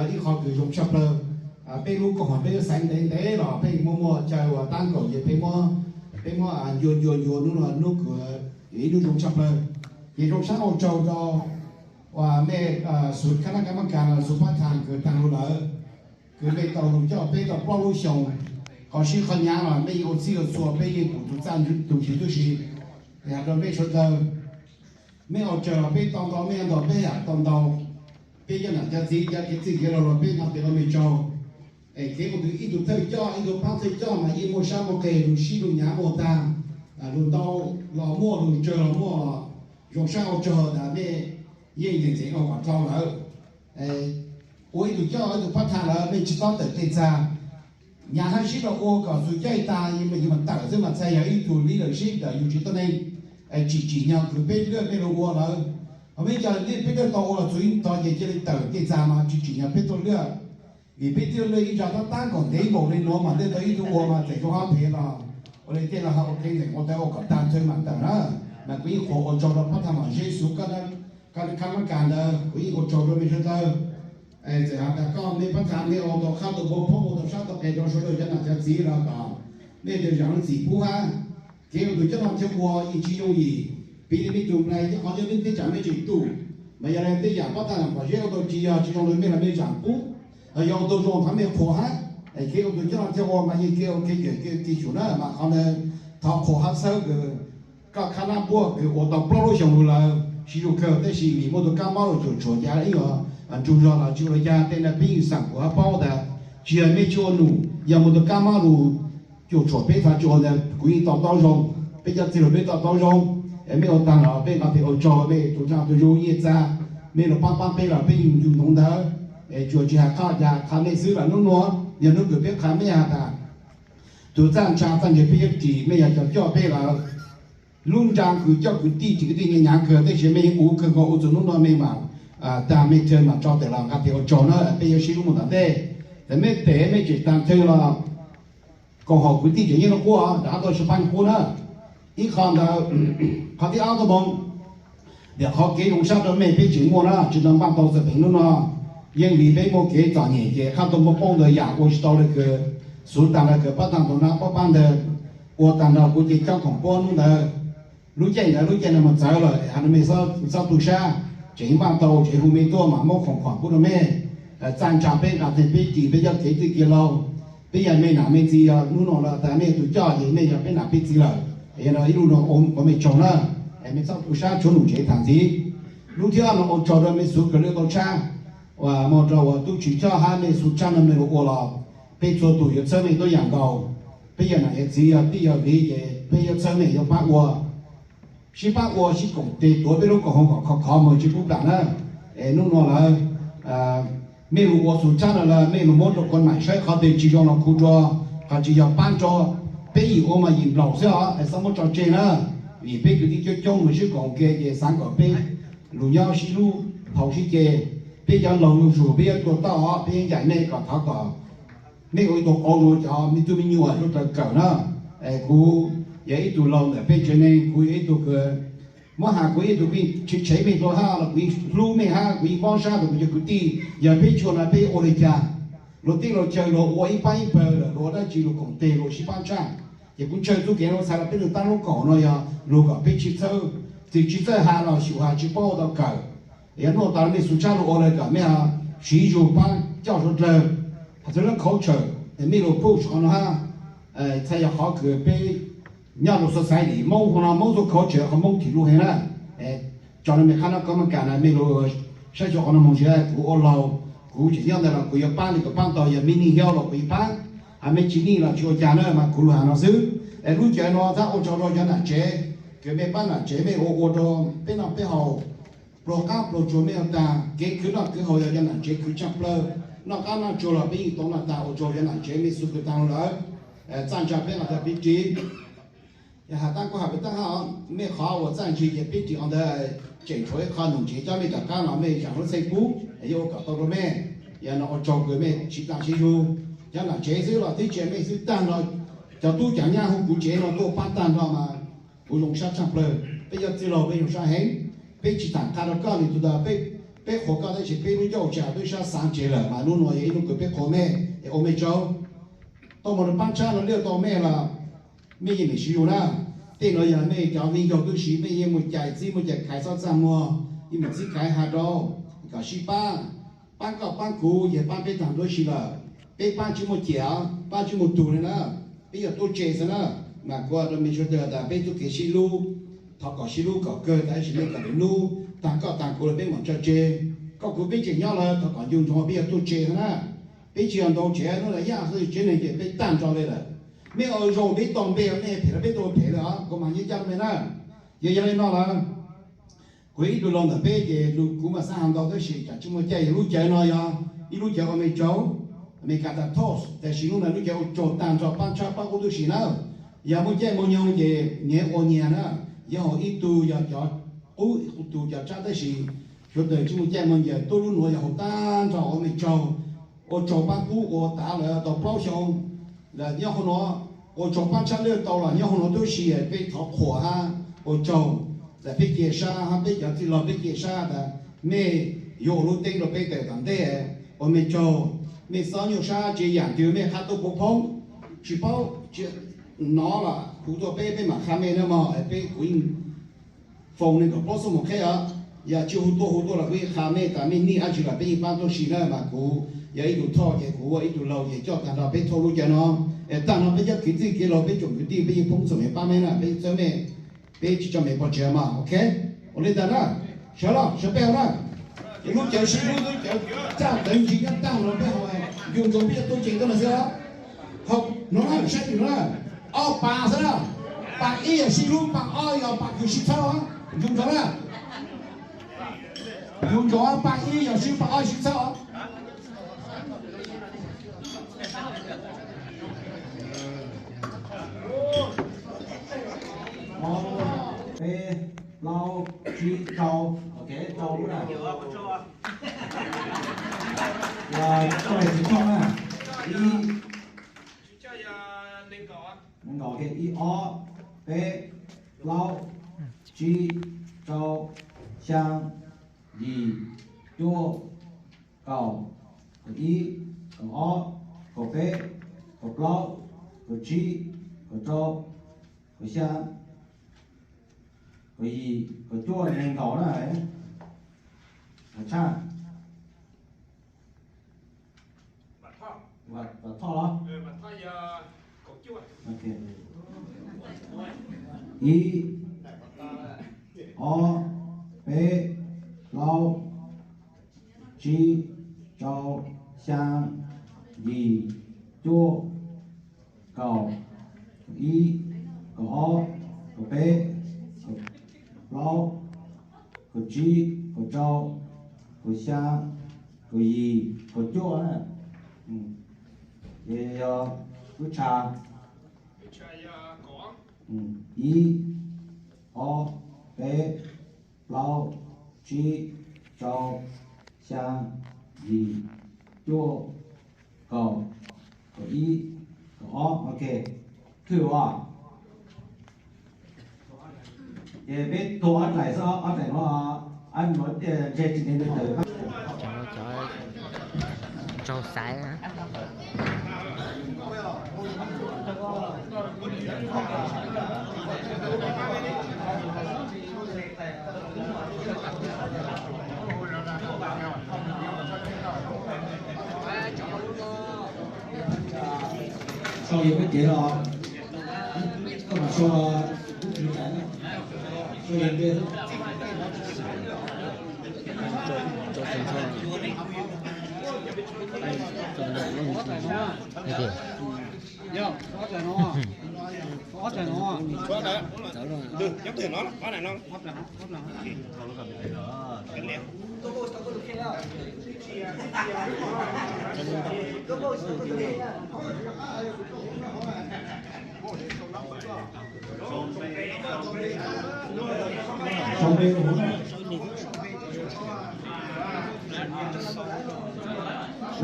Ib qho kws zoo tshaj plaws, peb lub koom haum peb xaiv ntev ntev los peb muaj muaj chaw uas tab kaum ces peb muab, peb muab ncua ncua ncua hnub no hnub kws ib hnub zoo tshaj plaws. Ces zoo sab ua tsaug rau uas mej xub khab nab kab mab kas los xub pab tham kws tag lug lawm, kws mej tau lug coj peb tau plaub lub xyoo, qhov sib qhov nyaav los mej yeej ua txhij ua txhua, peb yeej pum tus txaj tus ntsis tub si. Has rau mej sawv daws, mej ua tsaug los peb tau ntau, mej ua ntau peb yam tau ntau. Peb cov nam cov txiv cov kev txwj kev laug los peb nqa tes ua mej tsaug. Es kev ua ib tug thawj coj ib tug pab thawj coj mas yeej muaj sab muaj qe, lug sib lug nyaav muaj tag, lug ntau los muaj, lug tsawg los muaj, zoo sab ua tsaug tas mej yeej ntxeev ntxeev ua kom dhau lawm. Ua ib tug coj ib tug pab tham lawm mej tsi txhob tawm tej txag. Nyaav hab sib rau ua kom txug caij tag, yus mas tawm xwb mas txhais yog ib tug leadership ntawm yus tsev tuab neeg, tsim tsim nyog kws peb lwaj mej lug ua lawm. Ho meb cov peb lwaj tau ua los txug ib tog ces cia li tawm tej txag mas tsim tsim nyog peb tuaj lwaj. Vim peb tuaj lwaj ib zag tab tab kaum ntev npaum le nuav mas tej tau ib tug ua mas txawm zoo hab phem los ua le tej los ho ua kev ntxeev ua tau ua kom tag thawj mas tawm na. Mas kuv yeej qhuas ua tsaug rau pab tham mom Yexus koj khab mab kas ntawd, kuv yeej ua tsaug rau mej sawv daws. Txawm has tas koj mej pab tham mej ua tau qhab tau npua phoob ua tau sab tau qe rau sawv daws cov nam cov txiv los kom mej tau zaam lub txim pub hab. Kev ua tus coj no thiab ua yeej tsis yooj yim, piv li mej tug nplai thiab qhov nyob meb teb tsam mej tseem tu, mas yog le tej yam pab tham mom Yexus ua tau tsis yog tsis zoo rau mej los mej zaam pub, yog ua tau zoo thov mej qhuas hab. Kev ua tus coj no thiab ua mas yeej kev ua kev cawm kev xyum na mas qhov ntawd thov qhuas hab txhawb kws koj khab nab puab kws ua tau plaub lub xyoos lug lawm sib zug kawg tab sis vim muaj tus kab mob lug cuam tshuam cas ib yam ntsug zog los tsis ua li cas tej no peb yeej xaam kuv hab paub tas tsis yog mej tsis ua num, yog muaj tus kab mob lug cuam tshuam peb thov tsis ua ntawd kuv yeej to taub zoo, peb cov txwj laug peb to taub zoo. Mej ua tag los peb nqa tes ua tsaug mej tus tsaaj tus zug nyiaj txag, mej lug paab paab peb los peb yeej ncu ntsoov ntawd. Tsuas tsis has qha cas qha mej xwb los nub nuav yog nub kws peb qha mej has tas tus txaj ntsha txaj ntse peb yuav ris mej yog cov coj peb lawm. Lub nra kws coj kwv tij ris kwv tij nyav nyav kawg tab sis mej yeej ua kawg nkaus ua txug nub nuav mej mam tag mej txhaj mam tso tawm los nqa tes ua tsaug na peb yuav sib hlub mus tom ntej. Txawm mej pem mej tseem tag thawj los koom haum kwv tij tseem nyob rau qub, rov qab tuaj sib pab qub na. Ib qho ntawd, qhov thib ob tuaj moo, ntawm qhov kev zoo sab rau mej peb tseem muaj na tsis tau npaj tau txawm peem nub no. Yeej vim peb muaj kev txom nyem ces qhab tuaj moo poob ntawd yam ua tsis tau le kws xuv tag nrho kws pab tag nrho na pab pab ntawd ua tag nrho kuv ces coob khoom puab nub ntawd. Lub caij ntawd lub caij no mus txawv lawm has rau mej txhob tu sab, tseem npaj tau tseem hu mej tuaj mas muab khoom khoom pub rau mej. Txaj ntsha peb nqa tes peb ris peb cov kev txwj kev laug, peb yog mej nam mej txiv yog nub no los tas mej tus coj ces mej yog peb nam peb txiv lawm. Yog no ib lub no ua mej tsaug na, mej txhob tu sab tshuav num tsev tham ntxiv. Lub thib ob no ua tsaug rau mej xuv kawg lwj tau tshab, uas muaj rau uas tub tswv coj hab mej xuv tshab no mej lug ua los peb txhua tus yuav txhawb mej tuab yam nkaus. Peb yog nam yog txiv yog tij yog viv ces peb yuav txhawb mej yuav pab ua, sib pab ua sib koom tes tuav peb lub koom haum kom khov khov mus tsis pub plam na. Es nub no lawm mej lug ua xuv tshab no lawm mej lug muab rau kuv maim saib qhov twg tsis zoo los khu rua, qhov tsis yog pab rua. Peb yim ua mas yim nplaum xwb os, txhob muab tso tseg na. Vim peb kwv tij coob coob mus sib koom ke ces xaav kom peb lug nyob sib hlub, haus sib ce. Peb cov laug lug zug peb yuav tua toj os, peb yeej ncaim mej kom thov kom mej ua ib tug qauv rua cov me tub me nyuam suav dlawg kawm na. Kuv yog ib tug laug ntawm peb tsev neeg, kuv yog ib tug kws muab has kuv ib tug kws tshev mej dlua hab los kuv yeej hlub mej hab kuv yeej mob sab rua kuv cov kwv tij. Yog peb tsis ua no peb ua li cas? Luag teb luag chaw luag ua ib pab ib pawg lawm luag ua dab tsi luag koom tes luag sib pab tshaj. Ces kuv ntshaw txuj kev no txhais los peb lug tab lub koom no yog lug kom peb tsis txawj, tsis txawj has los xyum has tsis paub ua tau kawm. Yog nub tas mej xuv tshab lug ua lawm kom mej siv zug pab coj suav dlawg, has txug lub culture, mej lug push qhov no hab. Txhais yog qhov kws peb nyob rua society Moob huv no Moob txuj culture qhov Moob thim lub heev na. Tso rua mej qhab nab kab mab kas na mej lug saib xyuas qhov no moog ntsia, kuv ua laug, kuv tseem nyob ntawd los kuv yuav pab li kuv pab tau, yog mej nij hiab los kuv yuav pab, has mej tsis nij los tsis ua cas na mas kuv lug has no xwb. Es lub caij no txhad ua tsaug rua cov nam tsev, kws mej pab nam tsev mej ua ua rua peb noj peb haus, pluag qab pluag tsuag mej ua tag, kev khwv noj khwv haus yog cov nam tsev khwv tshaj plawg, noj qab noj tsuag los peb yeej tau noj tag, ua tsaug cov nam tsev mej xuv kawg tag lug lawm. Txaj ntsha peb qhov tas peb ris, yog has tab kuv has peb tab hab, mej qhov uas txaj ntsig ces peb ris qhov ntawd, tseem tshuav ib qho num tsev coj mej rov qab los mej zaam lub txheej pub, yuav ua kom tau rua mej. Yog no ua tsaug kws mej siv dlaab siv zug, cov nam tsev xwb los twb tsis yog mej xwb tag nrho, cov tub cav nyab huv kuv tsev no tuaj pab tag nrho mas kuv zoo sab tshaj plawg. Peb cov txwj laug peb zoo sab heev, peb tsis tham qha rua koj li tug tas peb Peb qhuas koj tab sis peb lub ncauj tsis hais peb sab xaav tsev lawm mas hnub nuav yog ib hnub kws peb qhuas mej es ua mej tsaug. Tau mus rau paab tshab no liaj tau mej los mej yeej meem siv yus na. Tej nuav yog mej cov viv ncaus tub si mej yeej muaj cai txib muaj cai khaiv txhob txaj muag, yeej meem txib khaiv has rau kom sib paab, paab koj paab kuv yog paab peb taag nrho huv si lawm. Peb paab tsis muaj ciam, paab tsis muaj tug li na, peb yog tuab tse xwb na. Mas kuv rau mej suav dlawg tas peb txuj kev sib hlub, thov kom sib hlub kom kawg tas sis mej kom lwm hnub taag koj taag kuv los peb mam tso tseg. Koj kuv peb tseem nyob lawm thov kom nco ntsoov peb yog tuab tse xwb na. Peb tsis yog ntau tsev, hnub no yaj xwb tsev neeg ces peb taag nrho li lawm. Mej ua zoo peb tau npe, mej phem los peb tau phem lawm os, kuv mam nyob caj mej na. Yog yog li no lawm, kuv ib tug laug ntawm peb ces kuv mam xaav has ntau tab sis tsam tsis muaj caij. Yog lub cawv no yog ib lub cawv ua mej tsaug, Amelikas tas toast, tab sis hnub no lub cawv ua tsaug taag nrho paab tshab paab qub tub si na. Yog muaj caij muaj nyoog ces nyias ua nyias na. Yog hauv ib tug yog cov qub, ib tug cov tshab tab sis suav dlawg tsis muaj caij muaj nyoog, tuab lub nuav yog hauv taag nrho ua mej tsaug. Ua tsaug paab qub ua tav lawm tau plaub xyoo lawm nyob hauv nuav, ua tsaug paab tshab liaj tau los nyob hauv nuav tub si, peb thov qhuas hab ua tsaug tas peb cia sab hab peb cov txwj laug peb cia sab tas mej yuav ua lub teeb rau peb tawm tom ntej. Ua mej tsaug, mej xob nyuaj sab tsev yaam twg mej qha tuaj puv phoob, tsis paub tsis nov los hu tuaj peb, peb mam qha mej na mog. Peb kuv yeej foom neeg kom plaub xuab moos qheb os. Yog tsis hu tuaj hu tuaj los kuv yeej qha mej tas mej nij dab tsi los peb yeej paab tuaj si na. Mas kuv yog ib tug thoj ces kuv ua ib tug laug ces coj taag nrho peb thauj lub cawv no. Es taag nrho peb cov kwv tij kev laug peb tsoom kwv tij peb yeej poob txhua mej paab mej na, peb yeej txhawb mej, peb tsis tso mej pov tseg mog. Ok, ua li ntawd na, sawv los sawv peb hauv na. Lub cawv sib hlub lub cawv txaj tawv ntsis nyob taag nrho peb hauv, nco ntsoov peb yog tuab tse tuab no xwb. Hauv no na, saib twg no na, ob pas xwb na. Pas ib yog sib hlub, pas ob yog pas kws sib txhawb. Nco ntsoov na, nco ntsoov, pas ib yog sib hlub, pas ob sib txhawb. Ob, peb, plaub, tsib, rau. Ok, rau lub na. Rau tsis tau na. Ib, nees nkaum, ib ob, peb, plaub, tsib, rau, xyaa, yim, cuaj, kaum, kaum ib, kaum ob, kaum peb, kaum plaub, kaum tsib, kaum rau, kaum xyaa, kaum yim, kaum cuaj, nees nkaum na. Tshaj, Vam Thoj los? Ib, ob, peb, plaub, tsib, rau, xyaa, yim, cuaj, kaum, kaum ib, kaum ob, kaum peb, kaum plaub, kaum tsib, kaum rau, kaum xyaa, kaum yim, kaum cuaj na. Ces yog lub tsha, ib, ob, peb, plaub, tsib, rau, xyaa, yim, cuaj, kaum, kaum ib, kaum ob. Ok, khwv ua. Ces peb tuag ob dlaim xwb, ob dlaim no, ob no tias ntshe tsis ntev ntev tawm. Cov tsaug xaiv. Sau yog peb kev los, koj mam sau, sau yog peb.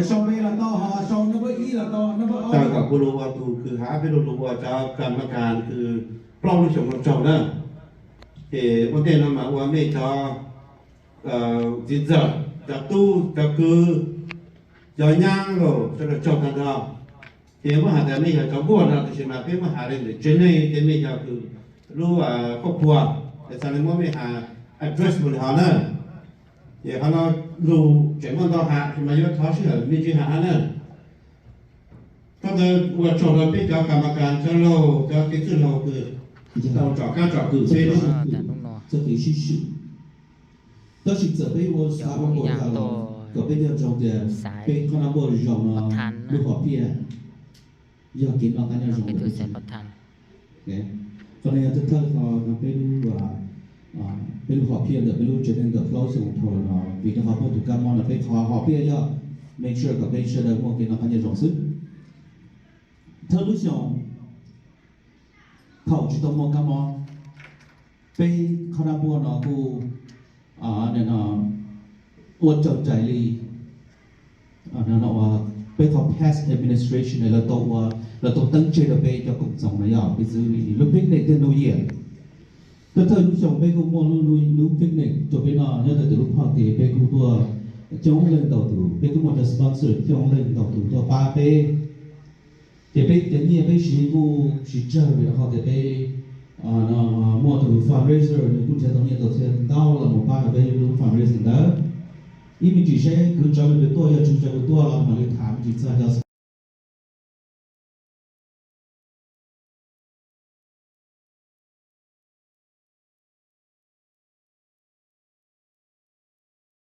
Sau npe los tau, ho sau nab npawb ib los tau, nab npawb ob. Tag kom kuv lug ua tus khwv hav, peb lug lug ua cov kam ma kas kws plaub lub xyoo no tsaug na. Ces ua ntej no mas ua mej cov txiv ntxawm, cov tub cov kwv, cov nyab los sawv daws tsaug tag nrho. Ces muab has tas nej yog cov npuaj no, tiam sis mas peb muab has li ntawm tsev neeg ces nej yog lub khuab khua, es xav li muab mej has address mus li hov na. Ces qhov no lug tseem muaj ntau has, tiam sis mas yuav thov sij hawm me ntsis has hab na. Thaum ntawd ua tsaug rau peb cov kam mas kas, cov laug, cov kev txwj laug kws tau tsom kab tsom kwm peb lub txoj kev sib swm. Tab sis txawm peb ua xav ua npaum li cas los kom peb nco ntsoov tias peb qhab nab npuaj zoo no, lub hom phiaj yog kev noj qab nyob zoo. Qhov no yog thawj thawj qhov no peb lub, peb lub hom phiaj ntawm peb lub tsev neeg ntawm plaub xyoo dhau los no, vim rau qhov muaj tus kab mob no peb qhov hom phiaj yog make sure kom peb sawv daws muaj kev noj qab nyob zoo xwb. Thawj lub xyoo thaum tsis tau muaj kab mob, peb qhab nab npuaj no kuj ua raug rais li peb qhov past administration lawv tau ua, lawv tau teeb tseg rau peb cov koom txoos no yog peb xwb lub picnic tiag New Year. Thawj thawj lub xyoo peb kuj muaj lub picnic rau peb noj nyob rau ntawm lub phoj tes, peb kuj tuaj coob leej ntau tus, peb kuj muaj cov sponsor coob leej ntau tus tuaj pab peb. Ces peb cov nyiaj peb siv kuj siv tsawg vim rau qhov tias peb muaj tus fundraiser nws kuj nrhiav tau nyiaj tau txiaj ntau los mus pab rau peb lub fundraising ntawd. Ib me ntsis seb kwv tsawv nws tuaj, yog tsis kwv tsawv nws tuaj los mam li tham me ntsis txog cov